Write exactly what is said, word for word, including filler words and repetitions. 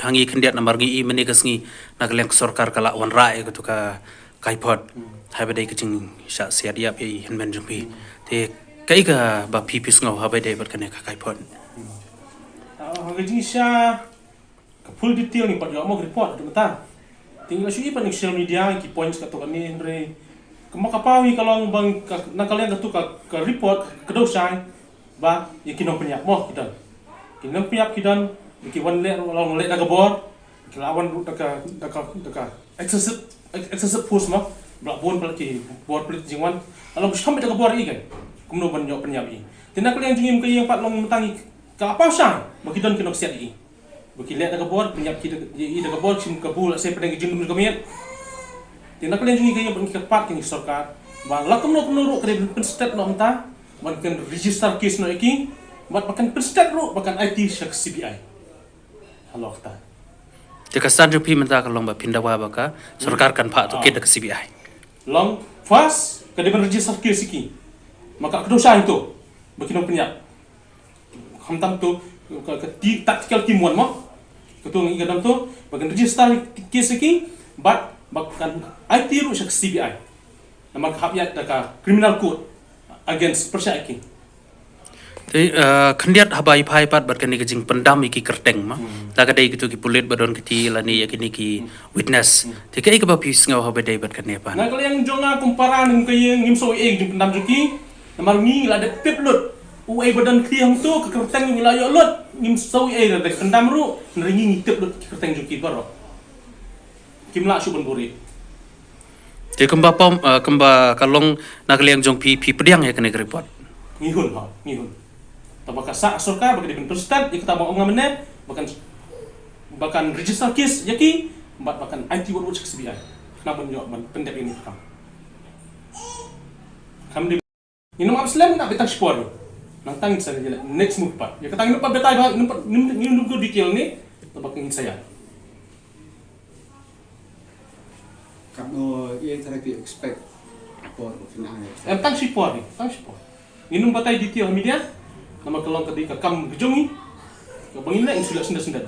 Ngi khyndiat namar ngi i mynne ka sngi na ka liang ka sorkar ka la wanrah ïa katu ka kaipot. Haba dei ka jingshah siat ïap ïa i hynmen jong phi. Te kaei kaba phi phi sngew haba dei bad kane ka kaipot? Ah, ha ka jingshah ka full detail ngi pat ïoh mo ka report tu mynta. Te ngi la shu i pat na social media ki points katto katne hynrei kumba ka paw ngi ka long ba ka, na ka liang katu ka, ka report ka kdew shai ba ïa ki nongpynïap mo ki don. Ki nongpynïap ki don, ki wan leh ruh long leh da ka bor, ki la wan ruh da ka, da ka, da ka excessive, excessive force mo, ba la bun palat ki bor pulit jingwan. La long sham da ka bor i kan. Kumno ban ïoh pynïap i. Te na ka liang jong ngi ka ïeng pat long mynta ngi ka la paw shai ba ki don ki nongsiat i. Ba ki leh da ka bor, pynïap ki da, i da ka bor, shim kabu, la se pdeng ki jingdum ka miet. Te na ka liang jong ngi ka ïeng pat ngi kyrpad ki ngi sorkar ba la kumno kumno ruh ka dei ban pynstet noh mynta, ban kan register case noh ïa ki, bad ba kan pynstet ruh ba kan aiti sha ka C B I. Halor kata. Te ka stand jong phi mynta ka long ba phin dawa ba ka sorkar kan phah tohkit da ka C B I. Long first ka dei ban register case ïa ki. Ma ka kdew shai to ba ki nongpynïap. Khamtam to ka, ka ti, tactical team wan mo. Ka to ngi ka dam to ba kan register case ïa ki, bad ba kan aiti ruh sha ka C B I. Namar ka hap ïaid da ka criminal code against pyrshah ïa ki. Te, eh, khyndiat haba i phai pat bad kane ka jingpyndam ïa ki kyrteng mo. Ta ka dei kitu ki pulit ba don kti lane ïa kine ki witness. Te kaei kaba phi sngew haba dei bad kane pat? Na ka liang jong nga kum para ne kum ka ïing ngim sngew ei ei ka jingpyndam jong ki. Namar ngi la dep tip lut. Uei ba don kti hangto ka kyrteng ngi la ïoh lut. Ngim sngew ei ei da ka pyndam ruh. Hynrei ngi ngi tip lut ki kyrteng jong ki baroh. Kim lah shuh ban buhrieh. Te kumba pom, eh, kumba ka long na ka liang jong phi, phi pdiang ïa kane ka report? Ngi hun, ha, ngi hun. Tangba ka sah sorkar ba ka dei ban pynstet ïa kata ba ong nga mynne, ba kan, ba kan register case ïa ki, bad ba kan aiti wad wad sha ka C B I. Khnang ban ïoh ban pyndep ïa kane ka kam. Kam dei Ngin ym ap slem, ngin ap beit tang shipor. Nangta ngin sa ïa next move pat. Ïa kata ngin ym pat batai ba, ngin ym pat, ngin ym, ngin ym go detail ne. Tangba ngin sa ïa. Katno ïa tara phi expect por ba phin ai. Em tang shipor, tang shipor. Ngin ym batai detail ha media. Namar ka long ka dei ka kam ka jong ngi. Kaba ngin leh ngin shu leh syndet syndet.